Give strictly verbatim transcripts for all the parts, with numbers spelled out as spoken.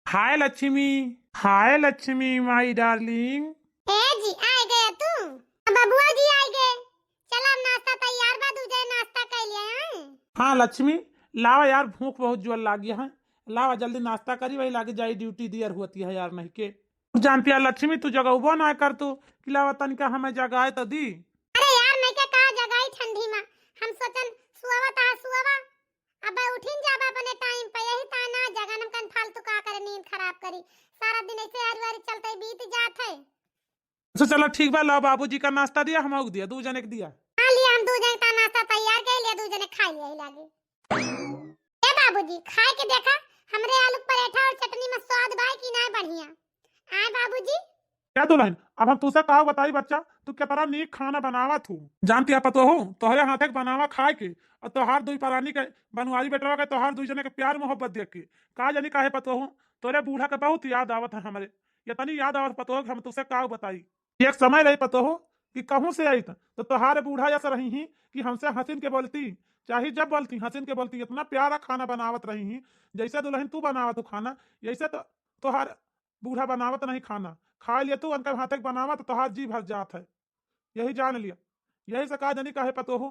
हाय लक्ष्मी, हाय लक्ष्मी, my darling। ए जी, आइ गया तू? बबुआ जी आइ गए। चला, अब नाश्ता तैयार बा, दूजे नाश्ता कर लिया है। हाँ लक्ष्मी, लावा यार, भूख बहुत जोर लागी है। लावा जल्दी नाश्ता करी, वही लागे जाई ड्यूटी दियर होती है यार, नहीं के। जानती है लक्ष्मी, तू जगउबो ना कर तू कि लावा तनिका हमें जगाए तो दी। अरे यार, मैं क्या कहा जगाई ठंडी में, हम सोचन सुआवा ता सुआवा, अब उठिन जाबा अपने टाइम पे, यही ता ना जगन हम कन फालतू का करे, नींद खराब करी, सारा दिन ऐसे हर बारी चलते बीत जात है। अच्छा चला ठीक बा, लाओ बाबूजी का नाश्ता दिया, हम दिया, दू जने के दिया। हाँ लिया, हम दू जने का नाश्ता तैयार कर लिया, दू जने खा लिया ही लागे। ए बाबूजी, खाए के देखा, हमरे आलू के पराठा और चटनी में स्वाद बा कि ना बढ़िया। आए बाबूजी। क्या दुल्हन, अब हम तुसे का बताई बच्चा, तू कितना नीक खाना बनावत हूँ। जानती है पतोहू, तोहरे हाथे के बनावा खाए के और तोहार दुई परानी के, बनवारी बेटवा के, तोहार दुई जने के प्यार मोहब्बत देख के, का जानी काहे पतोहू, तोरे बूढ़ा के बहुत याद आवत है हमरे। इतनी याद आवत पतोहू कि हम तुसे का बताई। एक समय रही पतोहू कि कहूँ से आई तो तोहार बूढ़ा ऐसा रही ही कि हमसे हंसिन के बोलती, चाहे जब बोलती हंसिन के बोलती, इतना प्यारा खाना बनावत रही ही, जैसे दुल्हन तू बनावत हो खाना, यैसे तो तोहार बूढ़ा बनावत नहीं खाना। खा लिया तू उनका हाथे के बनावा तो तोहार जी भर जात है, यही जान लिया। यही से का जानी काहे पतोहू,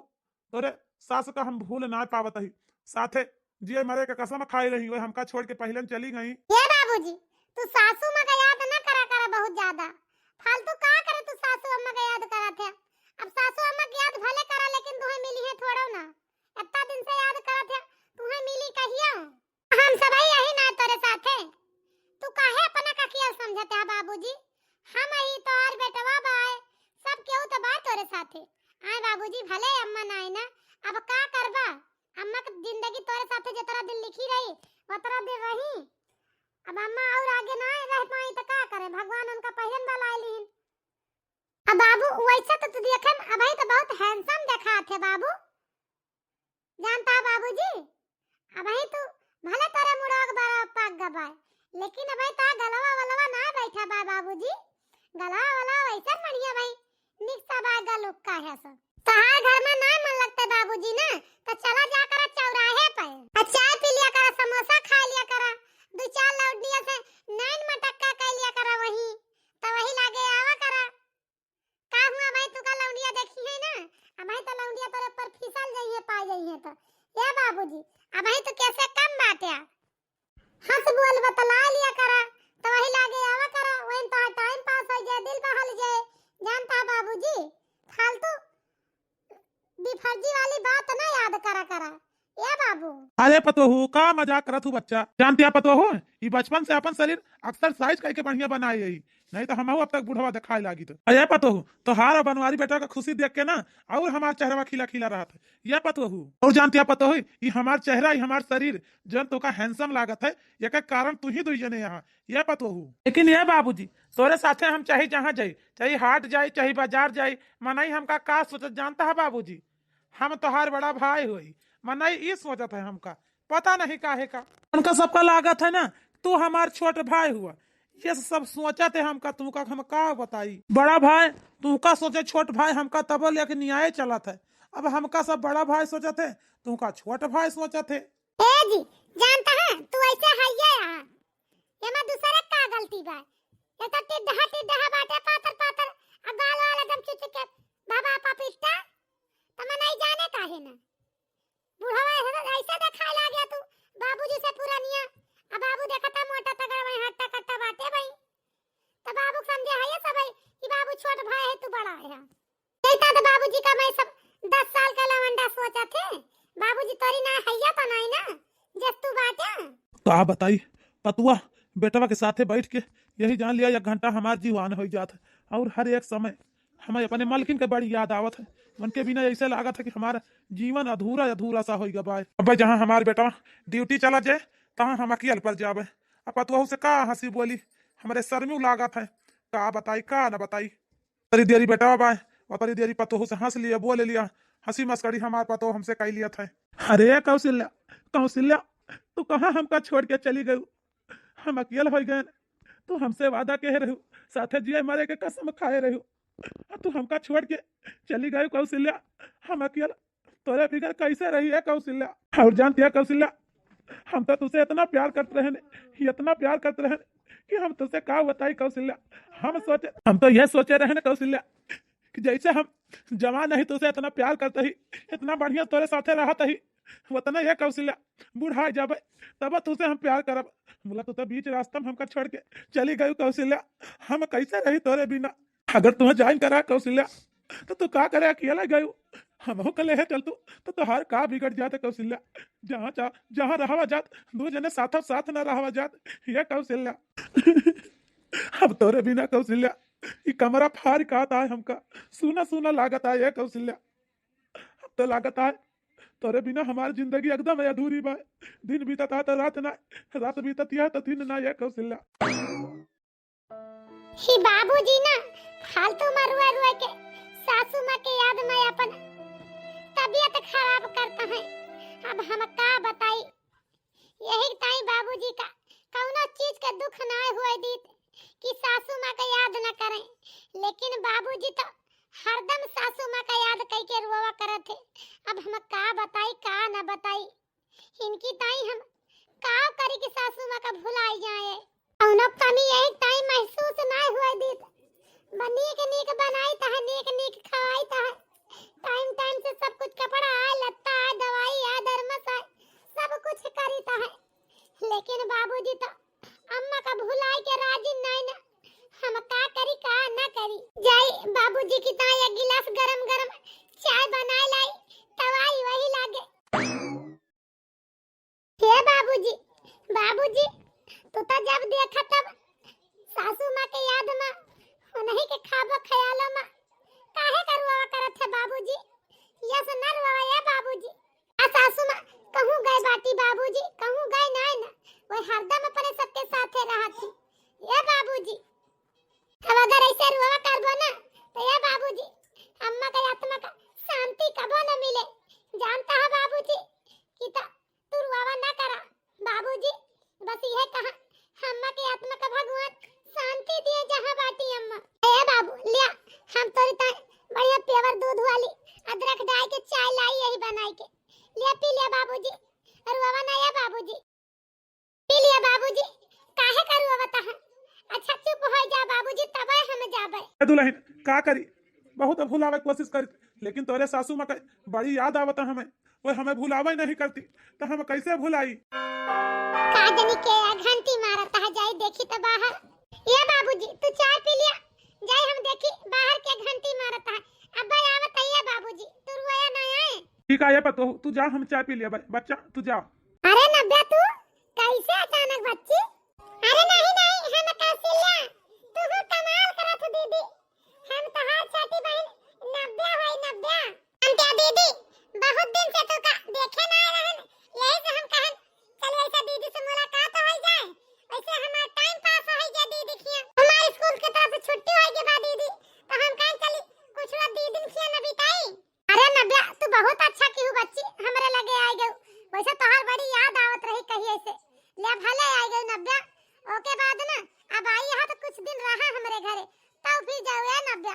तोरे सास का हम भूल ना पावत ही। साथे जिए मरे के कसम खाए रही, वही हमका छोड़ के पहले चली गई। ए बाबूजी, तू सासू माँ का याद ना करा करा बहुत ज्यादा। फालतू का करे तू सासू अम्मा का याद करत है। अब सासू अम्मा की याद भले करा, लेकिन तुहे मिली है थोड़ो ना। इतना दिन से याद करत है, तुहे मिली कहिया? हम सबही यही ना तोरे साथे। तू काहे अपना का कियल समझत है बाबूजी? हम ही तोहार बेटवा बाए, सब केहू तो बा तोरे साथे। आए बाबूजी, भले अम्मा ना आए ना, अब का करबा? अम्मा के जिंदगी तोरे साथे जितना दिन लिखी रही, उतना दिन रही। अब अम्मा और आगे ना रह पाई तो का करे, भगवान उनका पहिरन वाला आए लीन। अब बाबू, वैसे तो तू देखे में अबही तो बहुत handsome देखात है बाबू। जानता है बाबूजी, अबही तू भले तोरे मुड़वा के बड़ा पाक गबा है, लेकिन अबही ता गलवा वलवा ना बैठा बा बाबूजी। गलवा वलवा वैसे बढ़िया भाई, निक सा बा गल उक्का है सब। तोहार घर में ना मन लगते बाबूजी ना, तो चला जा करा चौराहे पे, आ चाय पी लिया करा, समोसा खा लिया करा, दो चार लौंडिया से नैन मटक्का कर लिया करा वही, तो वही लागे आवा करा। का हुआ भाई, तू का लौंडिया देखी है ना? अब भाई तो लौंडिया तोरे ऊपर फिसल जाइए, पा जाइए तो। ए बाबूजी, अब भाई तो कैसे कम बाटे? हंस बोल बतला लिया करा, तो वही लागे आवा करा, वही तो टाइम पास हो जाए, दिल बहल जाए, जानता है बाबूजी? फालतू बेफर्जी वाली बात ना याद करा करा। ए बाबू। अरे पतोहू, का मजाक करत हूँ बच्चा? जानती है पतोहू, ई बचपन से अपन शरीर exercise करके बढ़िया बनाए यही, नहीं तो हमहू अब तक बुढ़वा दिखाए लागी तो। अरे पतोहू, तोहार और बनवारी बेटा का खुशी देख के ना और हमार चेहरवा खिला खिला रहत है। ये पतोहू, और जानती है पतोहू, ई हमार चेहरा, ई हमार शरीर, जौन तोका handsome लागत है, एकर कारण तू ही दुई जने यहाँ। ये पतोहू। लेकिन ये बाबूजी, तोरे साथे हम चाहे जहाँ जाई, चाहे हाट जाई, चाहे बाजार जाई, मनई हमका का सोचत जानता है बाबूजी? हम तोहार बड़ा भाई होई, मनई ई सोचत है हमका, पता नहीं काहे का। उनका सबका लागत है ना, तू हमार छोट भाई हुआ, ये सब सोचत है हमका, तुमका हम का बताई। बड़ा भाई तुमका सोचे, छोट भाई हमका तबो लेके न्याय चलत है। अब हमका सब बड़ा भाई सोचत है, तुमका छोट भाई सोचत है। ए जी, जानता है, तू ऐसे हइये यहाँ। एमा दूसरे का गलती बा? ये तो टिड्ढा, टिड्ढा बाटे, पातर, पातर, आ गाल वाल एकदम चुचुके, बाबा पापिष्टा। त मनई जाने काहे ना? बुढ़वा ऐसे, ऐसे देखाए लागे तू, बाबूजी से पुरानिया। आ बाबू देखता मोटा तगड़ा वही हट्टा कट्टा बाटे भाई। त बाबू समझे है ये सब है कि बाबू छोट भाई है, तू बड़ा है। जैता तो बाबूजी का मैं सब दस साल का लवंडा सोचा थे। बाबूजी तोरी ना हैया तो नहीं ना, जस तू बाटे। का बताई, पतुआ बेटवा के साथे बैठ के यही जान लिया, एक घंटा हमार जीवान हो जात है। और हर एक समय हमें अपने मालकिन के बड़ी याद आवत है। उनके बिना ऐसे लागत है कि हमारा जीवन अधूरा अधूरा सा हो गया बाय। अब जहाँ हमार बेटवा ड्यूटी चला जाए, तहाँ हम अकेल पर जाबे। अब पतुआ से का हंसी बोली, हमारे शर्मियों लागत है। का बताई, का न बताई। तरी देरी बेटवा बाय, और तरी देरी पतोहू से हंस लिया, बोल लिया, हंसी मस्करी हमार पतोह हमसे कई लिया था। अरे कौशल्या, कौशल्या, तू कहाँ हमका छोड़ के चली गयू? हम अकेल हो गए। तू हमसे वादा कहे रहू, साथे जिए मरे के कसम खाए रहू, आ तू हमका छोड़ के चली गयू कौशल्या। हम अकेल तोरे बिगर कैसे रही है कौशल्या? और जानती है कौशल्या, हम तो तुसे इतना प्यार करत रहेन, इतना प्यार करत रहेन कि हम तुसे का बताई कौशल्या। हम सोचे, हम तो यह सोचे रहेन कौशल्या कि जैसे हम जवान ही तुसे इतना प्यार करत ही, इतना बढ़िया तोरे साथे रहत ही, उतना ये कौशल्या बुढ़ा जाबे तब तुसे हम प्यार करब। मुला तू तो बीच रास्ता में हमका छोड़ के चली गयू कौशल्या, हम कैसे रही तोरे बिना? अगर तुम्हें ज्वाइन करा कौशल्या तो तू का करे अकेला गयू? हमहू के लेहे चलतू तो तोहार का बिगड़ जात कौशल्या? जहाँ चाह, जहाँ रहवा जात, दो जने साथ साथ ना रहवा जात। ये कौशल्या, अब तोरे बिना कौशल्या, ई कमरा फार का आता है हमका, सूना सूना लागत है ये कौशल्या। अब तो लागत है तोरे बिना हमार जिंदगी एकदम अधूरी बा। दिन बीतत है तो रात ना, रात बीतत है तो दिन ना ये कौशल्या। ही बाबूजी ना फालतू में रुआ रुआ के सासू माँ के याद में अपन तबीयत खराब करता है। अब हम का बताई, यही ताई बाबूजी का कौनो चीज का दुख ना हुए दीत कि सासू माँ का याद न करें, लेकिन बाबूजी तो हरदम सासू माँ का याद कई के रुआ करत है। अब हम का बताई का न बताई, इनकी ताई हम का करी कि सासू माँ का भुलाई जाए। कौनो कमी यही ताई महसूस ना हुए दीत। ब-, नीक नीक बनाई तह, नीक नीक खवाई तह, टाइम टाइम से सब कुछ कपड़ा आए, लत्ता आए, दवाई आए, दरमस आए, सब कुछ करी तह। लेकिन बाबूजी तो अम्मा का भुलाई के राजी नहीं ना। हम का करी का ना करी। जाई बाबूजी की ताई एक गिलास गरम गरम चाय बनाए लाई, तब आई वही लागे। हे बाबूजी, बाबूजी, तू तो जब देखा तब सासू माँ के याद में, उन्हीं के खाबो ख्यालों में काहे का रुआ करत है बाबूजी? यस न रुआ या बाबूजी। आ सासू माँ कहूँ गए बाटी बाबूजी, कहूँ गए ना ना, वही हरदम अपने सबके साथे रहत थी। ये बाबूजी, अब अगर ऐसे रुआ करबो ना तो ये बाबूजी, अम्मा के आत्मा का शांति कबो न मिले। जानता है बाबूजी कि तो तू रुआवा ना करा बाबूजी, बस यह कहा, अम्मा के आत्मा का भगवान शांति दिए जहाँ बाटी अम्मा। ए बाबू, लिया, हम तोरी ताई बढ़िया pure दूध वाली अदरक डाल के चाय लाई, यही बनाई के लिया, पी लिया बाबूजी, रुआवा ना या बाबूजी, पी लिया बाबूजी, काहे का रुआवता है? अच्छा चुप हो जा बाबूजी, तबे हम जाबे। ए दुल्हन, का करी, बहुत भुलावे कोशिश करी, लेकिन तोरे सासू माँ के बड़ी याद आवता हमें। वो हमें भुलावे नहीं करती, तो हम कैसे भुलाई? का जनी के घंटी मारत है, जाई देखी तो बाहर। ये बाबूजी, तू चाय पी लिया, जाई हम देखी बाहर के घंटी मारत है। अब आवत है ये बाबूजी, तू रुआया ना आए। ठीक है ये पतोहू, तू जा, हम चाय पी लिया भाई। बच्चा तू जा। अरे नब्या, तू कैसे अचानक बच्ची? अरे नहीं नहीं, हम कौशल्या, तू कमाल करत हो दीदी। हम तहार छोटी बहन नब्या होई, नब्या। हम क्या दीदी, बहुत दिन से तो का देखे ना रहन, यही से हम कहन चल ऐसे दीदी से मुलाकात हो जाए, वैसे हमार टाइम पास हो जाए दीदी खिया। हमारे स्कूल के तरफ से छुट्टी हो गई बा दीदी, तो हम कहन चली कुछ लोग दीदी खिया न बिताई। अरे नब्या, तू बहुत अच्छा किहू बच्ची, हमरे लगे आ गऊ। वैसे तोहार बड़ी याद आवत रही कहिए से। ले भले आ गऊ नब्या, ओके बाद ना अब आई है तो कुछ दिन रहा हमरे घरे, तब फिर जाऊ ए नब्या।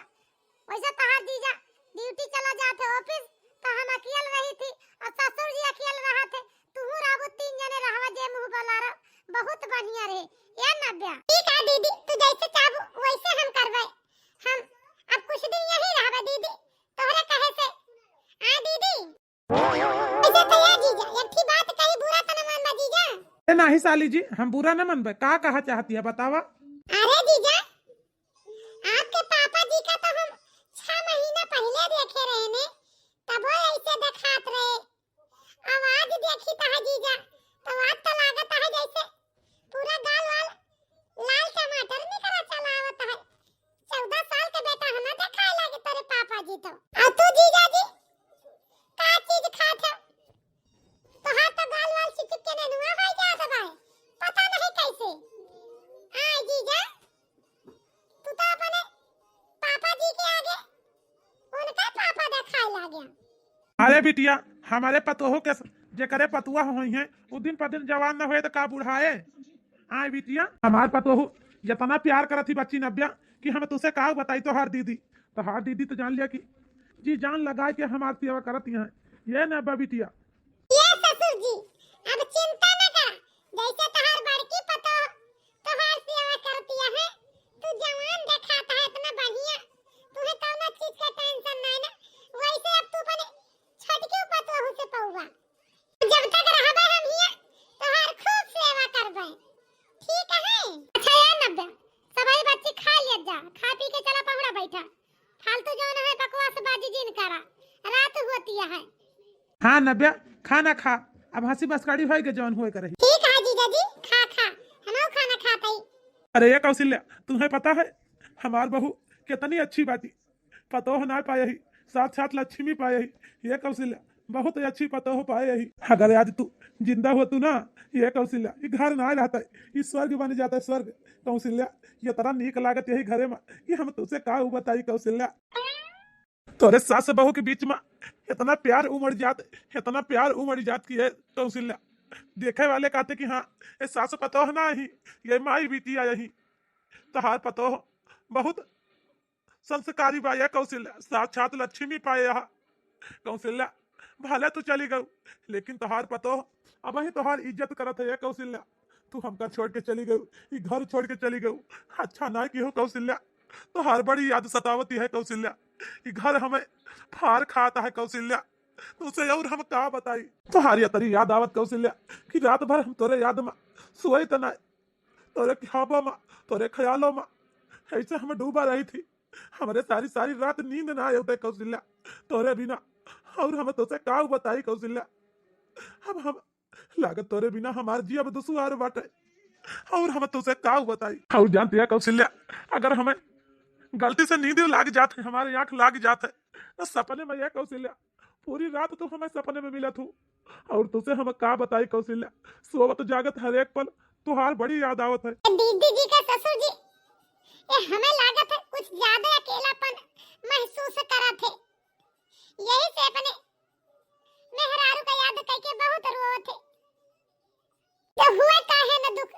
वैसे तोहार जीजा ड्यूटी चला जात है ऑफिस, तो हम अकेल रही थी और ससुर जी अकेल रहा थे। तू रहबू तीन जने रहवा जे मुँह बोला रहा, बहुत बढ़िया रहे। ए नब्या। ठीक है दीदी, तू जैसे चाहबू वैसे हम करबे। हम अब कुछ दिन यही रहबे दीदी, तोहरे कहे से। आ दीदी। ऐसे तो ए जीजा, एक ठी बात कही, बुरा तो न मानबा जीजा। ए नाही साली जी, हम बुरा न मनबे। का कहा चाहती है बतावा? अरे जीजा, आपके पापा जी का तो हम छह महीना पहले देखे रहे ने, तबो ऐसे देखात रहे। अब आज देखी तो है जीजा, तो आज तो लागत है जैसे पूरा गाल वाल लाल टमाटर निकरा चलावत है। चौदह साल के बेटा हमें देखाए लागे तेरे पापा जी तो। और तू जीजा जी का चीज खात है? तोहार तो गाल वाल चिचिक के नेनुआ हो जात बाए, पता नहीं कैसे। आए जीजा, तू तो अपने पापा जी के आगे उनका पापा देखाए लागे। अरे बिटिया, हमारे पतोहो के स-, जेकरे पतुआ होई हैं, उ दिन पर दिन जवान न होए तो का बुढ़ाए? आए बिटिया, हमार पतोहू जितना प्यार करत ही बच्ची नब्या कि हम तुसे का बताई तोहार दीदी। तोहार दीदी तो जान लिया कि जी जान लगा के हमार सेवा करत ही हैं। ये नब्या बिटिया। ये ससुर जी, अब चिंता न होती है। हाँ नब्या, खाना खा, अब हंसी मस्करी होए के जौन होए करही। ठीक है जीजा जी, खा खा, हम खाना खाते ही। अरे ये कौशल्या, तुम्हें पता है हमार बहू कितनी अच्छी बाती, पतोह ना पाए ही, साक्षात लक्ष्मी पाए ही। ये कौशल्या, बहुत ही अच्छी पतोह पाए ही। अगर आज तू जिंदा हो तू ना, ये कौशल्या, ये घर ना रहता है, ये स्वर्ग बन जाता है, स्वर्ग। कौशल्या, ये तरह नीक लागत यही घरे में कि हम तुझसे का बताई कौशल्या। तोरे सास बहू के बीच में इतना प्यार उमड़ जात, इतना प्यार उमड़ जात कि ये कौशल्या, देखे वाले कहते कि हाँ, ये सास पतोह ना ही, ये माई बिटिया यही। तोहार पतोह बहुत संस्कारी बा ये कौशल्या, साक्षात लक्ष्मी पाए यहाँ। कौशल्या, भले तू चली गऊ, लेकिन तोहार पतोह अबही तोहार इज्जत करत है ये कौशल्या। तू हमका छोड़ के चली गऊ, ई घर छोड़ के चली गऊ, अच्छा ना की हो कौशल्या। तोहार बड़ी याद सतावती है कौशल्या, ई घर हमें फार खाता है कौशल्या। तुझसे और हम का बताई, तोहार ये तरी याद आवत कौशल्या कि रात भर हम तोरे याद में सोए त ना, तोरे ख्याबों में, तोरे ख्यालों में, ऐसे हम डूबा रही थी। हमरे सारी सारी रात नींद ना आवते कौशल्या, तोरे बिना। और हम तोसे का बताई कौशल्या, अब हम लागत तोरे बिना हमार जियब दुश्वार बाटे। और हम तोसे का बताई। और जानती है कौशल्या, अगर हमें गलती से नींद लाग जात है, हमारे आँख लाग जात है, तो सपने में ये कौशल्या, पूरी रात तू हमें सपने में मिलत हूँ। और तुझसे हम का बताई कौशल्या, सोवत जागत हर एक पल तुहार बड़ी याद आवत है। दीदी जी का ससुर जी, ये हमें लागत है कुछ ज्यादा अकेलापन महसूस करत है, यही से अपने मेहरारू का याद करके बहुत रोवत है। तो हुए काहे न दुख,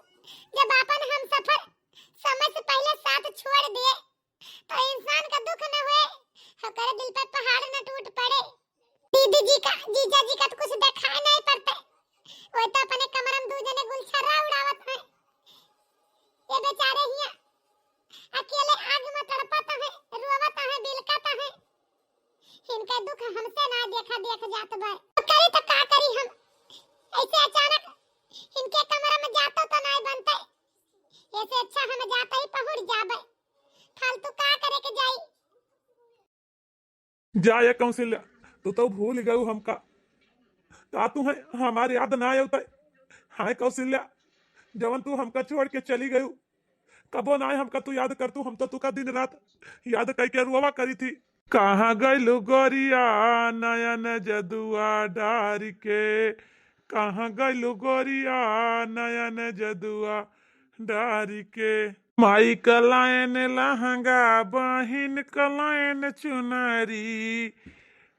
जब अपन हम सफर समय से पहले साथ छोड़ दिए, तो इंसान का दुख न हुए, ओकरे दिल पे पहाड़ न टूट पड़े। दीदी जी का, जीजा जी का तो कुछ देखाई नहीं पड़ते, वो तो अपने कमरा में दू जने गुलछर्रा उड़ावत हैं। ये बेचारे हिया अकेले आग में तड़पत हैं, रोवत हैं, बिलकत हैं। इनका दुख हमसे ना देखा देख जात बा। तो करी तो का करी हम, ऐसे अचानक इनके कमरा में जातो तो नहीं बनते, ऐसे अच्छा हम जाते ही पहुँच जाबे। फालतू का करे के जाई। जा ये कौशल्या, तू तो भूल गयू हमका। का तू है हमार याद ना आवत है? हाय कौशल्या, जवन तू हमका छोड़ के चली गयू, कबो ना हमका तू याद कर तू, हम तो तुका दिन रात याद करके रोवा करी थी। कहाँ गइलू गोरिया नयन जदुआ डारी के, कहाँ गइलू गोरिया नयन जदुआ डारी के। माई कलायन लहंगा, बहिन कलायन चुनरी,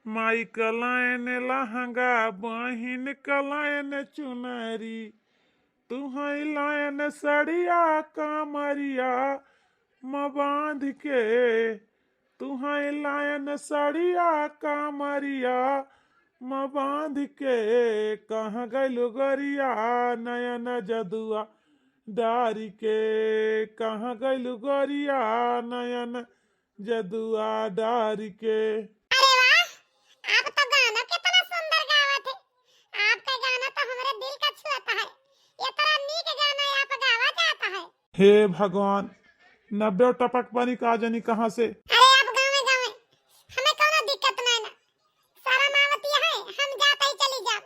माई कलायन लहंगा, बहिन कलायन चुनरी, तुहई लायन सड़िया कामरिया म बांध के, तुहई लायन सड़िया कामरिया म बांध के, कहाँ गइलू गोरिया नयन जदुआ डारी के, कहाँ गइलू गोरिया नयन जदुआ डारी के। अरे वाह, आप तो गाना कितना सुंदर गावत है। आपका गाना तो हमरे दिल का छुअता है। इतना नीक गाना आप गावा जाता है। हे भगवान, नब्बे टपक पानी का जानी कहाँ से। अरे आप गावे गावे, हमें कौनो दिक्कत नहीं ना। शर्म आवती है, हम जाते ही चली जाब।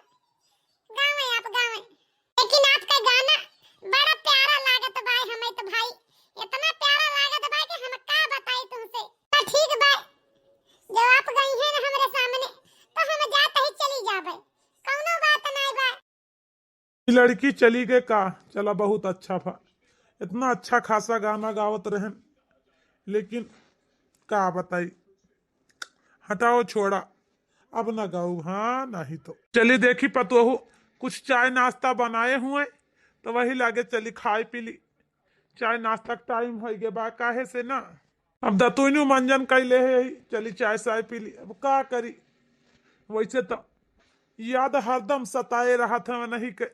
गावे आप गावे। लेकिन आपका गाना बड़ा प्यारा लागत बा हमें तो भाई, इतना प्यारा लागत बा कि हम का बताई तुमसे। तो ठीक बा, जब आप गई हैं ना हमरे सामने, तो हम जाते ही चली जाबे, कौनो बात नहीं बा। ई लड़की चली गए का? चला, बहुत अच्छा भा, इतना अच्छा खासा गाना गावत रहन, लेकिन का बताई। हटाओ, छोड़ा, अब ना गाऊ, हाँ, नहीं तो। चली देखी पतोहू कुछ चाय नाश्ता बनाए हुए, तो वही लागे चली खाए पी ली। चाय नाश्ता का टाइम हो गया बा, काहे से ना। अब दतुइनु मंजन कैले है, चली चाय साय पी ली। अब का करी, वैसे तो याद हरदम सताए रहत है नहीं के,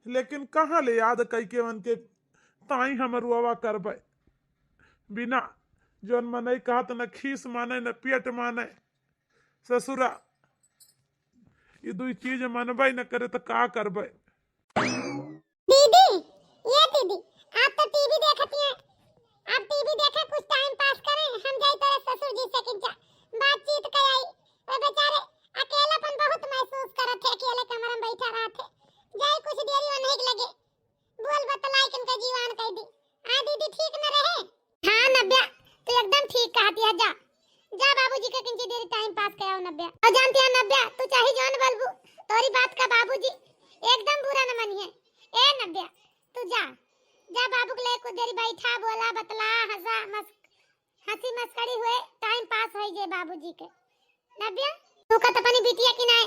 लेकिन कहाँ ले याद कई के उनके ताई हम रुआवा करबे। बिना जौन मनई कहत न खीस माने न पेट माने। ससुरा, ये दुई चीज मनबे न करे तो का करबे। दीदी, ये दीदी, आप तो टीवी देखती हैं, आप टीवी देखे कुछ टाइम पास करें, हम जाई तोरे ससुर जी से किंचा बातचीत कराई। वो बेचारे जानती है नब्या, तू चाहे जौन बोलबू, तोरी बात का बाबूजी एकदम बुरा न मनिहे। ए नब्या, तू जा, जा बाबू के ले कुछ देरी बैठा, बोला, बतला, हंसा, मस-, हंसी मस्करी हुए, टाइम पास होई जे बाबूजी के। नब्या, तू का तो अपनी बिटिया की नाय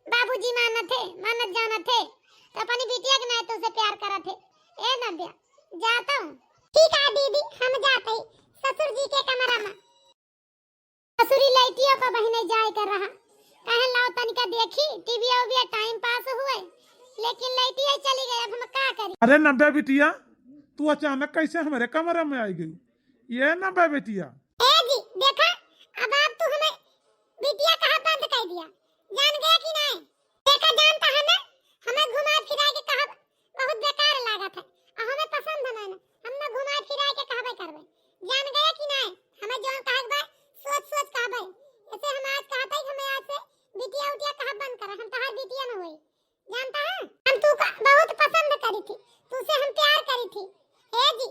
बाबूजी मानत है, मानत जानत है, तो अपनी बिटिया के नाय तुझसे प्यार करत है। ए नब्या, जाता हूँ। ठीक है दीदी, हम जाते ही ससुर जी के कमरा में। ससुरी लइटिया का बहिने जाए कर रहा, कहन लाओ तनिका देखी टीवी उविया, टाइम पास हुए, लेकिन लइटिया चली गई, अब हम का करी? अरे नब्या बिटिया, तू अचानक कैसे हमारे कमरा में आई गई? ये नब्या बिटिया। ए जी, देखा, अब आप तू हमें बिटिया कहा बंद कर दिया, जान गया कि नहीं? देखा जानता है ना, हमें घुमा फिरा के कहब बहुत बेकार लागत है, और हमें पसंद है ना, हम ना घुमा फिरा के कहबे करबे, जान गया कि नहीं? हमें जौन कहब बा, सोच सोच कहबे। ऐसे हम आज कहत है कि हमें आज से बिटिया उटिया कहब बंद कर, हम तहार बिटिया न होई, जानता है? हम तू का बहुत पसंद करी थी, तुझसे हम प्यार करी थी। हे जी,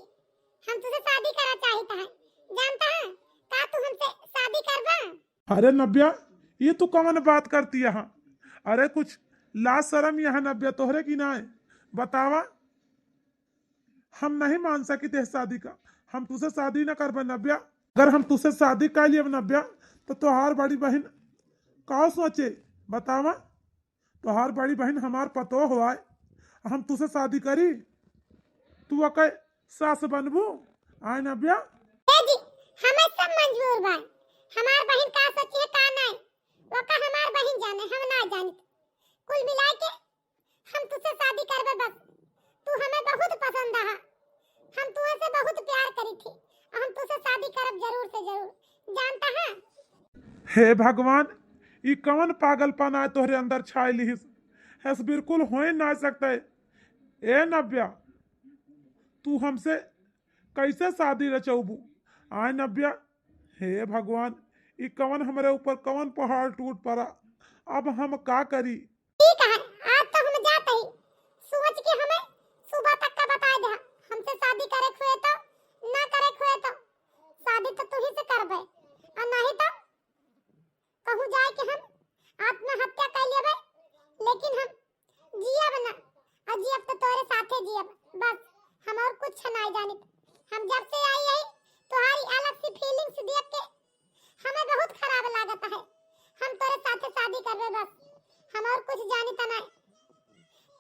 हम तुझसे शादी करा चाहित है, जानता है? का तू हमसे शादी करबा? अरे नब्या, ये तू कवन बात करती यहाँ? अरे कुछ लाज शरम यहाँ नब्या तोहरे की ना है? बतावा, हम नहीं मान सकी थे शादी का, हम तुझसे शादी ना करबे नब्या। अगर हम तुझसे शादी कर लिए नब्या, तो तोहार बड़ी बहन का सोचे? बतावा, तोहार बड़ी बहन हमार पतोह होय, हम तुझसे शादी करी, तू ओके सास बनबू? आय नब्या। ए जी, हमें सब मंजूर बा, हमार बहन का सोची है का नहीं, ओका हमार बहन जाने, हम ना जानित। कुल मिला के हम तुझसे शादी करबे बस, तू हमें बहुत पसंद हा, हम तुझसे बहुत प्यार करी थी, हम तुझसे शादी करब जरूर से जरूर, जानता है? हे भगवान, ई कवन पागलपन आय तोहरे अंदर छाय लिहिस? ऐस बिल्कुल होय ना सकता है। ए नब्या, तू हमसे कैसे शादी रचौबू? आय नब्या, हे भगवान, ई कवन हमरे ऊपर कवन पहाड़ टूट पड़ा? अब हम का करी? ठीक है, आज तो हम जात ही, सोच के हमें सुबह तक का बता दे, हमसे शादी करे हुए तो, ना करे हुए तो, शादी तो तू ही से करबे, और नहीं तो कहूँ जाए कि हम आत्महत्या कर लेबे, लेकिन हम जियब ना, और जियब तो तोरे साथे जियब, बस हम और कुछ नहीं जानित। हम जब से आई है तुम्हारी अलग सी फीलिंग्स देख के हमें बहुत खराब लागत है। हम तोरे साथे शादी करबे बस, हम और कुछ जानित नहीं।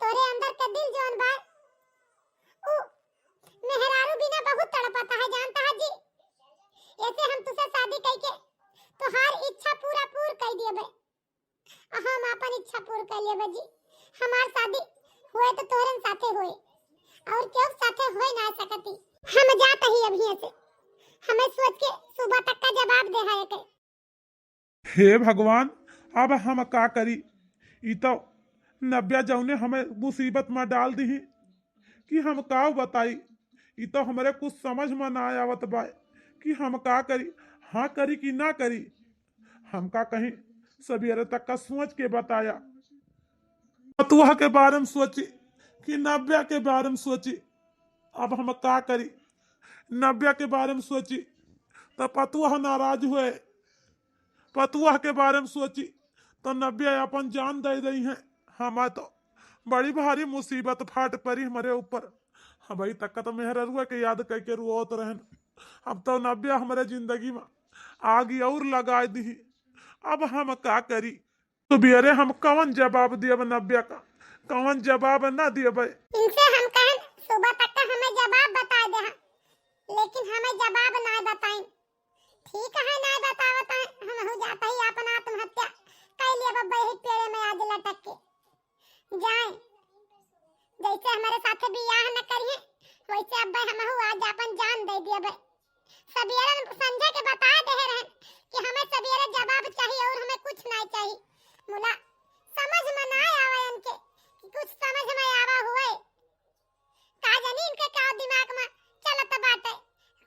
तोरे अंदर के दिल जौन बा, उ मेहरारू बिना बहुत तड़पता है, जानता है जी। ऐसे हम तुझसे शादी कई के तोहार इच्छा पूरा पूर कई दियबे। हम आपन इच्छा पूर कर लेबे जी। हमार शादी होए तो तोहरन साथे होए, और केहू साथे होए ना सकती। हम जात ही अभी से, हमें सोच के सुबह तक का जवाब दे है के। हे भगवान, अब हम का करी? ई तो नब्या जौने हमें मुसीबत में डाल दी कि हम का बताई। ई तो हमरे कुछ समझ में ना आवत बा कि हम का करी, हाँ करी कि ना करी। हमका कहीं सवेरे तक का सोच के बताया। पतुआ के बारे में सोची कि नब्या के बारे में सोची। अब हम का करी, नब्या के बारे में सोची तो पतुआ नाराज हुए। पतुआ के बारे में सोची तो नब्या अपन जान दे दई है। हमार तो बड़ी भारी मुसीबत फाट पड़ी हमरे ऊपर। हम भाई तक तो मेहररुआ के याद करके रोत रहन। अब तो नब्या हमरे जिंदगी में आगी और लगा दी। अब हम का करी? सुबेरे हम कवन जवाब दियब नब्या का, कवन जवाब ना दियब? इनसे हम कहन सुबह तक का हमें जवाब बता दे, लेकिन हमें जवाब ना बताई। ठीक है, ना बतावत है, हम हो जाता ही अपन आत्महत्या कर लिया बब्बे ही पेड़े में आज लटक के जाए। जैसे हमारे साथे बियाह न करिए, वैसे अब्बे हमहू आज अपन जान दे दियबे। सबियरन संजय के बता दे रहन कि हमें सबियरे जवाब चाहिए और हमें कुछ नहीं चाहिए। मुला समझ में ना आवे इनके कि कुछ समझ में आवा हुए। का जानी इनके का दिमाग में चलत बाटे,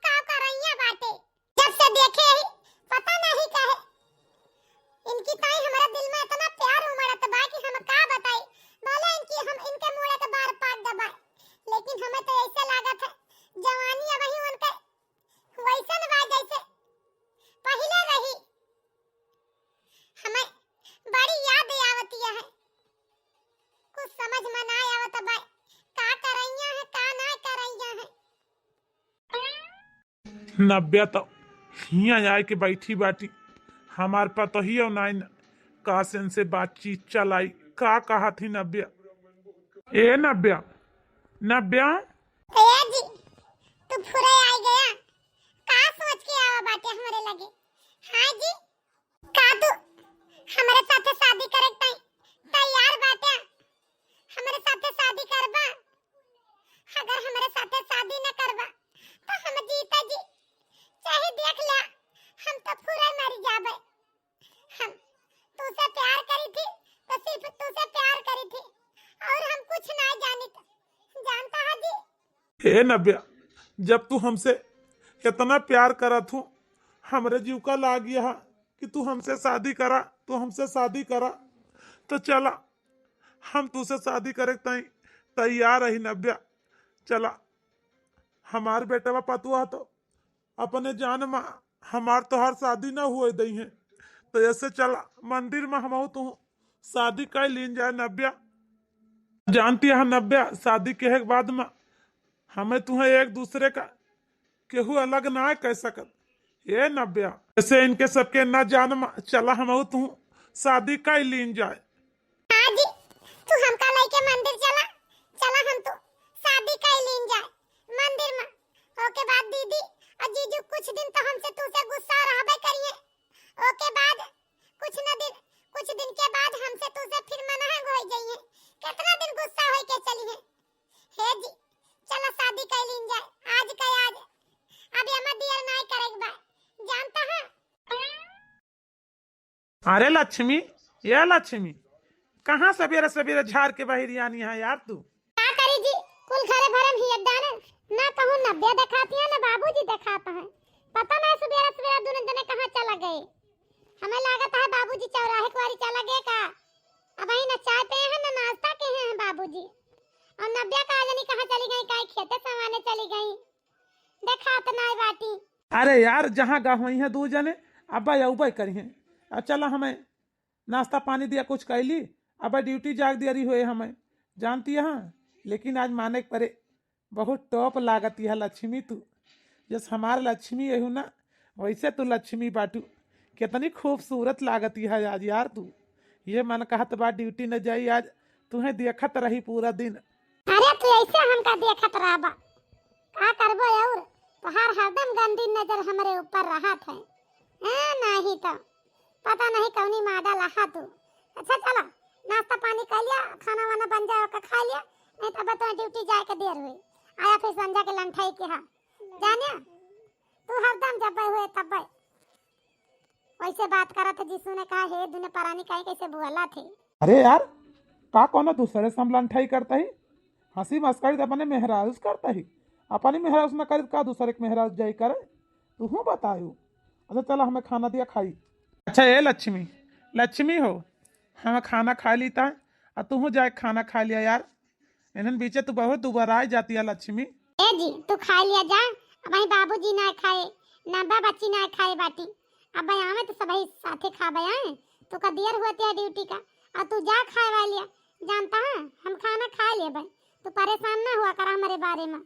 का करैया बाटे। जब से देखे ही पता नहीं काहे इनकी ताई हमारे दिल में इतना प्यार उमड़त बा कि हम का बताई। भले इनकी हम इनके मुड़े के बार पाट दबाए, लेकिन हमें तो ऐसे लागत है जवानी अब ही उनके वैसन बा जैसे पहले रही। हमें नब्या तो हियाँ आए के बैठी बाटी, हमार पतोहियो नाई न, का से इनसे बातचीत चलाई, का कहत ही नब्या? ए नब्या, नब्या। ए जी, तू फुरे आई गया, का सोच के आवा बाटे हमरे लगे? हाँ जी, का तू हमरे साथे शादी करे के तै-, तैयार बाटे? हमरे साथे शादी करबा? अगर हमरे साथे शादी न करबा, तो हम जीता जी, चाहे देख ल्या, हम तो फुरे मरी जाबे। हम तूसे प्यार करी थी, तो सिर्फ तूसे प्यार करी थी, और हम कुछ ना जानित। जानता है जी? हे नब्या, जब तू हमसे इतना प्यार करत हो, हमरे जीव का लाग यह कि तू हमसे शादी करा, तू हमसे शादी करा, तो चला, हम तूसे शादी करे ताई तैयार रही नब्या। चला, हमार बेटवा पतुआ तो अपने जान मा हमार तोहार शादी न हुए दई है, तो ऐसे चला मंदिर मा हमहू तू शादी कर लीन जाए नब्या। जानती है नब्या, शादी के बाद मा हमें तुम्हें एक दूसरे का केहू अलग ना कर सकत। ए नब्या, ऐसे इनके सबके ना जान मा, चला हमहू तू शादी कर लीन जाए। हाँ जी, तू हमका लेके मंदिर चला, चला हम तू शादी कर लीन जाए मंदिर मा। ओके बाद दीदी और जीजू कुछ दिन तो हमसे तूसे गुस्सा रहबे करिए। ओके बाद कुछ न दिन, कुछ दिन के बाद हमसे तूसे फिर मनहंग हो जाइए। कितना दिन गुस्सा होई के चली है? हे जी, चला शादी कर लीन जाए आज का आज। अब एमा दियर नाय करे के बा, जानता है? अरे लक्ष्मी, ये लक्ष्मी, कहाँ सबेरे सबेरे झार के बहिरी आनी है यार तू? का करी जी, कुल घरे भरे में हियत डाले, ना कहूँ नब्या देखाती है, ना बाबूजी देखात है। पता नहीं सुबेरा सुबेरा दोनों जने कहाँ चला गए। हमें लागत है बाबूजी चौराहे कुआरी चला गए का। अबहीं ना चाय पे हैं, ना नाश्ता के हैं बाबूजी। और नब्या का जानी कहाँ चली गई, काई खेते संवाने चली गई, देखात नाय बाटी। अरे यार, जहाँ गहुई हैं दू जने, अब्बा अउबे करी हैं। अब चला, हमें नाश्ता पानी दिया, कुछ कैली, अब ड्यूटी जाग दिया रही हुए हमें, जानती है। लेकिन आज माने के परे, बहुत टॉप लागत यह लक्ष्मी तू। जस हमार लक्ष्मी यहू ना, वैसे तू लक्ष्मी बाटू। कितनी खूबसूरत लागत यह आज यार तू। ये मन कहत बा ड्यूटी न जाई आज, तुम्हें देखत रही पूरा दिन। अरे तू ऐसे हमका देखत रहबा, का करबो और? तोहार हरदम गंदी नजर हमरे ऊपर रहत है। हाँ, नहीं तो पता नहीं कौनी मादा लहा तू। अच्छा चला, नाश्ता पानी कर लिया, खाना वाना बन जाए, ओका खा लिया, नहीं तो अब तो ड्यूटी जाए के देर हुई। आया फिर संझा के लंठाई के हा, जानिया तू हरदम जब्बे हुए तब्बे। वैसे बात करत है, जीसू ने कहा, "हे दुने परानी, काहे कैसे बोलत है?" अरे यार, का कोनो दूसरे से हम लंठाई करता ही? हंसी मस्करी तो अपने मेहरारू से करता ही, अपनी मेहरारू से न करी तो का दूसरे के मेहरारू से जाई करे? तू हूँ बतायू। अच्छा चला, हमें खाना दिया खाई। अच्छा ए लक्ष्मी, लक्ष्मी हो, हम खाना खा लीता है, आ तू हूँ जाए खाना खा लिया यार। इन्हन बीचे तू बहुत दुबराई जाती है लक्ष्मी। ए जी, तू खा लिया जा, अबहीं बाबूजी ना खाए, ना बा बच्ची ना खाए बाटी। अब आवे तो सबही साथे खाबे आए। तू का देर होती है ड्यूटी का, और तू जा खाए वाली है। जानता है, हम खाना खा लेबे, तू परेशान ना हुआ कर हमरे बारे में।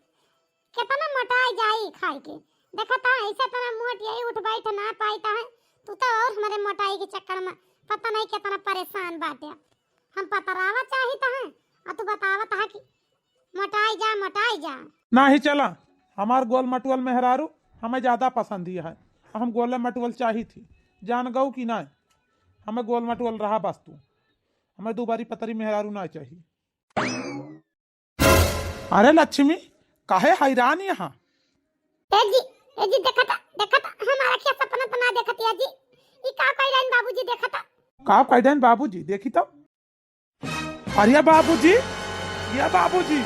कितना मोटाई जाई खाई के, देखा था ऐसे तरह मोट यही उठ बैठ ना पाई था है। तू तो और हमरे मोटाई के चक्कर में पता नहीं कितना परेशान बाटे। हम पतरावा चाहित है और तू बतावत है कि मोटाई जा, मोटाई जा। नाही चला, हमार गोल मटुअल मेहरारू हमें ज्यादा पसंद ही है। हम गोल मटुअल चाही थी, जान गऊ कि नाय? हमें गोल मटुअल रहा बस तू, हमें दुबारी पतरी मेहरारू ना चाही। अरे लक्ष्मी, काहे हैरान यहाँ? ए जी, ए जी, देखा था, देखा था, हमारा क्या सपना तो ना देखत या जी। ई का कह रहे बाबूजी, देखा था? का कह रहे बाबूजी, देखी तो। अरे बाबूजी, ये बाबूजी,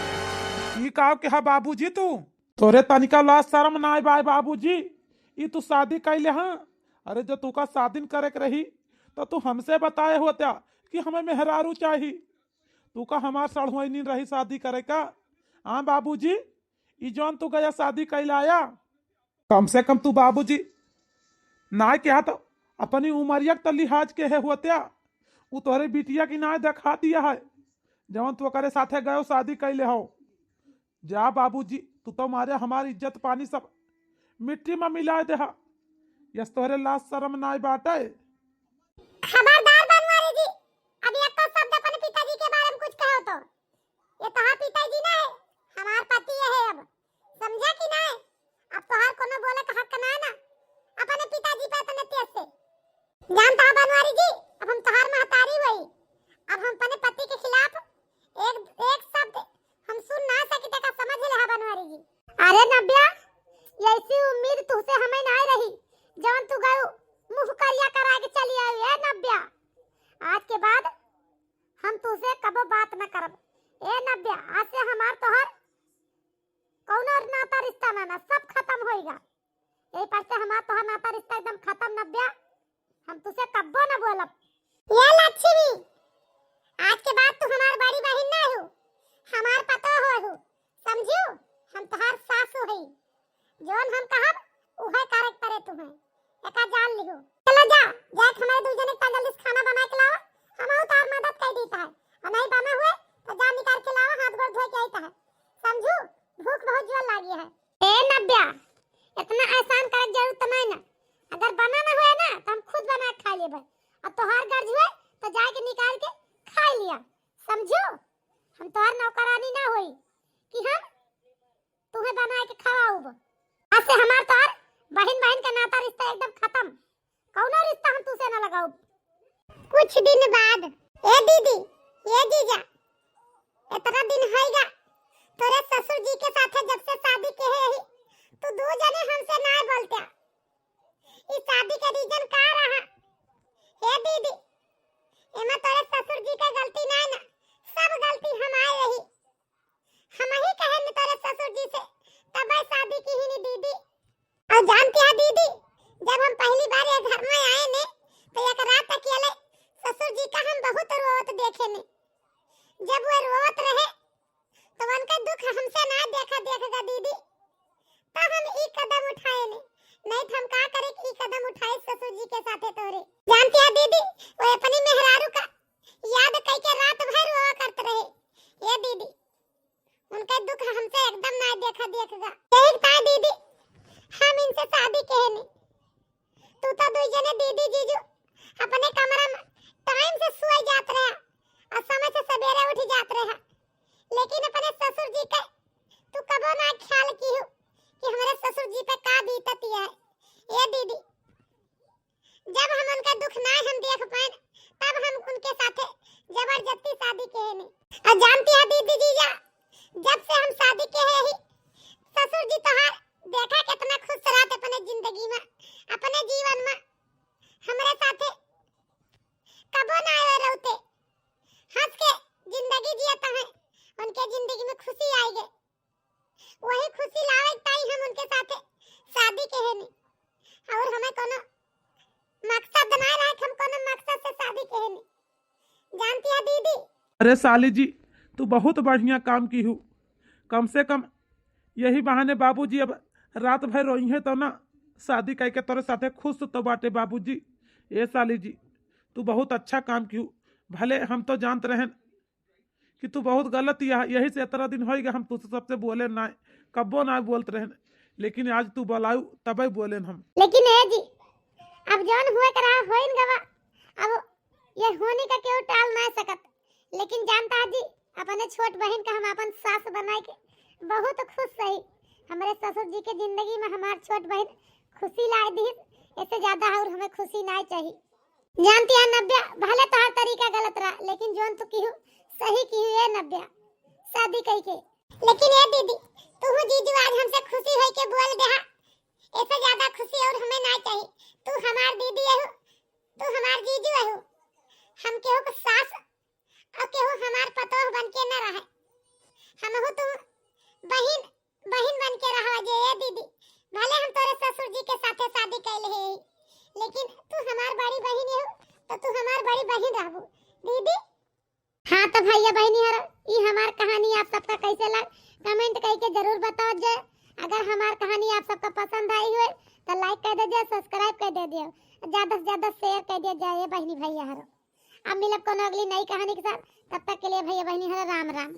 ई का के हा बाबूजी तू? तोरे तनिका लाज शरम ना आए बाय बाबूजी, ई तू शादी कैले हाँ? अरे जो तू का शादी न करे के रही, तो तू हमसे बताए होत्या कि हमें मेहरारू चाही। तू का हमार सड़हुआई नीन रही शादी करे का? हाँ बाबूजी, ई जौन तू गया शादी कैले आया, कम से कम तू बाबूजी नाय कहा तो अपनी उमरिया के तो लिहाज के है होत्या। उ तोहरे बिटिया की नाय देखा दिया है, जवन तू ओकरे साथे गयो शादी कैले हो। जा बाबूजी, तू तो मारे हमारी इज्जत पानी सब मिट्टी मा मिलाए देहा। यस तोहरे लाज सरम नाई बाटे। खबरदार बनवारी जी, अब एको शब्द अपने पिताजी के बारे में कुछ कहो तो। ये तोहार पिताजी ना है, हमार पति है अब। समझा कि ना है? अब तोहार कोनो बोले का हक ना है ना अपने पिताजी पे इतने तेज से। जानता है बनवारी जी, अब हम तोहार महतारी हुई, अब हम अपने पति के खिलाफ एक, एक शब्द हम सुन ना सकी, तेका समझ लेहा बनवारी जी। अरे नब्या, ऐसी उम्मीद तुहसे हमें ना रही, जवन तू गयो मुँह करिया करा के चली आई। ए नब्या, आज के बाद हम तुहसे कबो बात न करब। ए नब्या, आज से हमार तोहर कौनो नाता रिश्ता ना, ना, सब खत्म होइगा। यही पर से हमार तोहर नाता रिश्ता एकदम खत्म नब्या। हम तुसे कब्बो न बोलब। ए लक्ष्मी, आज के बाद तू हमार बड़ी बहिन ना हो, हमार पतोह हो, समझियो? हम तोहार सासु हई, जौन हम कहब उहे करे के परे तुहे, एका जान लिहो। चलो जा, जाके हमारे दुई जने का जल्दी से खाना बना के लाओ, हम तोहार मदद कर देता है, और नहीं बना हुए तो जा निकाल के लाओ, हाथ गोड़ धोए के आई है, समझू? भूख बहुत जोर लागी है। ए नब्या, इतना एहसान करे के जरूरत तो नहीं ना। अगर बना ना होए ना, तो हम खुद बना के खा लेबे। अब तोहार गर्ज हुए, तो जाके निकाल के खा लिया, समझो? हम तोहार नौकरानी ना होई कि हम तुम्हें बना के खवाऊब। आज से हमार तोहार बहिन बहिन का नाता रिश्ता एकदम खत्म। कौनो रिश्ता हम तुसे ना लगाऊब। कुछ दिन बाद, ए दीदी, ए जीजा, इतना दिन होइगा तोरे ससुर जी के साथे जब से शादी के है ही, तू दू जने हमसे ना बोलते। ई शादी के reason का रहा? ए दीदी, एमा तोरे ससुर जी के गलती ना ना, सब गलती हमार रही। हम ही कहे न तोरे ससुर जी से, तबे शादी की ही नी दीदी। और जानती है दीदी, जब हम पहली बार ये घर में आए ने, तो एक रात अकेले ससुर जी का हम बहुत रोवत देखे ने। जब वो रोवत रहे, तो उनका दुख हमसे ना देखा देखेगा दीदी, तो हम ई कदम उठाए ने। नहीं तो हम का करे कि ई कदम उठाए ससुर जी के साथे तोरे। जानती है दीदी, वो अपनी मेहरारू का याद कई के रात भर रोवा करत रहे। ए दीदी, उनके दुख हमसे एकदम ना देखा देखेगा। यही था दीदी, हम इनसे शादी कहे नी। तू तो दुई जने दीदी जीजू अपने कमरा में time से सोए जात रहा और समय से सवेरे उठ जात रहा, लेकिन अपने ससुर जी के तू कबो ना ख्याल की हो कि हमारे ससुर जी पे का बीतती है। ए दीदी, जब हम उनका दुख ना हम देख पाए, तब हम उनके साथे जबरदस्ती शादी कहे नी। और जानती है दीदी जीजा, जब से हम शादी कहे ही, ससुर जी तोहार देखा कितना खुश रहते अपने जिंदगी में, अपने जीवन में। हमरे साथे कबो ना आए रहते, हंस के जिंदगी जियत है, उनके जिंदगी में खुशी आई गई। वही खुशी लावे ताई हम उनके साथे शादी कहे नी। और हमें कोनो मकसद ना रहे कि हम कोनो मकसद से शादी कहे नी। जानती है दीदी? अरे साली जी, तू बहुत बढ़िया काम की हूँ। कम से कम यही बहाने बाबूजी अब रात भर रोइहे तो ना, शादी करके तोरे साथे खुश तो बाटे बाबूजी। ए साली जी, तू बहुत अच्छा काम की हूँ। भले हम तो जानत रहेन कि तू बहुत गलत यह, यही से इतना दिन होइगा हम तुझसे सबसे बोले ना, कब्बो ना बोलत रहेन, लेकिन आज तू बुलाऊ तबे बोलेन हम। लेकिन ए जी, अब जौन हुए के रहा होइन गवा, अब ये होने का केहू टाल ना सकत। लेकिन जानता है जी, अपने छोट बहिन का हम अपन सास बनाए के बहुत खुश रही। हमरे ससुर जी के जिंदगी में हमार छोट बहिन खुशी ला दी, इससे ज्यादा और हमें खुशी ना चाहिए। जानती है नब्या, भले तोहार तरीका गलत रहा, लेकिन जौन तू किहू सही किहू ए नब्या, शादी कई के। लेकिन ए दीदी, तू जीजू आज हमसे खुशी होई के बोल देहा, ऐसे ज्यादा खुशी और हमें ना चाहिए। तू हमार दीदी अहू, तू हमार जीजू अहू। हम केहू के सास और केहू हमार पतोह बन के न रहे। हमहू तू बहिन, बहिन बन के रहो जे ए दीदी। भले हम तोरे ससुर जी के साथे शादी कैले है, लेकिन तू हमार बड़ी बहिन हो, तो तू हमार बड़ी बहिन रहबू दीदी। हाँ तो भैया बहिनी हर, ई हमार कहानी आप सबका कैसे लग, comment करके जरूर बताओ जे। अगर हमार कहानी आप सबका पसंद आई हुए तो like कर दे जे, subscribe कर दे दियो, ज्यादा से ज्यादा share कर दिया जाए बहिनी भैया हर। अब मिलब कोनो अगली नई कहानी के साथ, तब तक के लिए भैया बहिनी हर राम राम।